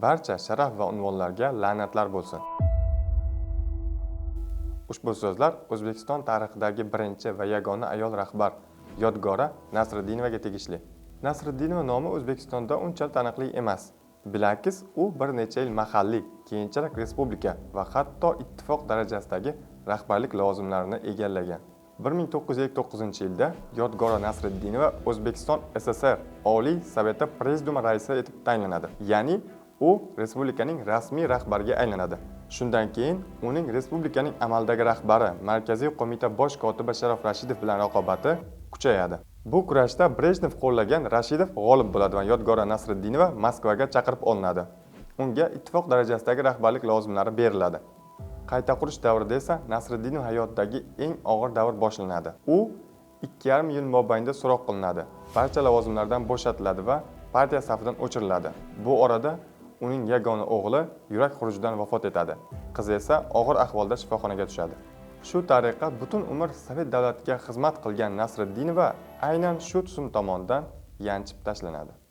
Barcha sharaf va unvonlarga la'natlar bo'lsin. Ushbu so'zlar O'zbekiston tarixidagi birinchi va yagona ayol rahbar Yodgora Nasriddinovaga tegishli. Nasriddinova nomi O'zbekistonda unchalik taniqli emas. Bilakis, u bir necha yil mahalliy, keyinchalik respublika va hatto ittifoq darajasidagi rahbarlik lavozimlarini egallagan. 1959-yilda Yodgora Nasriddinova O'zbekiston SSR Oliy Soveti Prezidiumi raisi etib tayinlanadi. Ya'ni u respublikaning rasmiy rahbariga aylanadi. Shundan keyin uning respublikaning amaldagi rahbari, Markaziy qo'mita bosh kotibi Sharof Rashidov bilan raqobati kuchayadi. Bu kurashda Brejnev qo'llagan Rashidov g'olib bo'ladi va Yodgora Nasriddinova Moskvaga chaqirib olinadi. Unga ittifoq darajasidagi rahbarlik lavozimlari beriladi. Qayta qurish davrida esa Nasriddinov hayotidagi eng og'ir davr boshlanadi. U 2,5 yil mobaynida so'roq qilinadi, barcha lavozimlardan bo'shatiladi va partiya safidan o'chiriladi. Bu orada uning yagona o'g'li yurak xurujidan vafot etadi. Qizi esa og'ir ahvolda shifoxonaga tushadi. Shu tariqa butun umr sovet davlatiga xizmat qilgan Nasriddinova aynan shu tuzum tomonidan yanchib tashlanadi.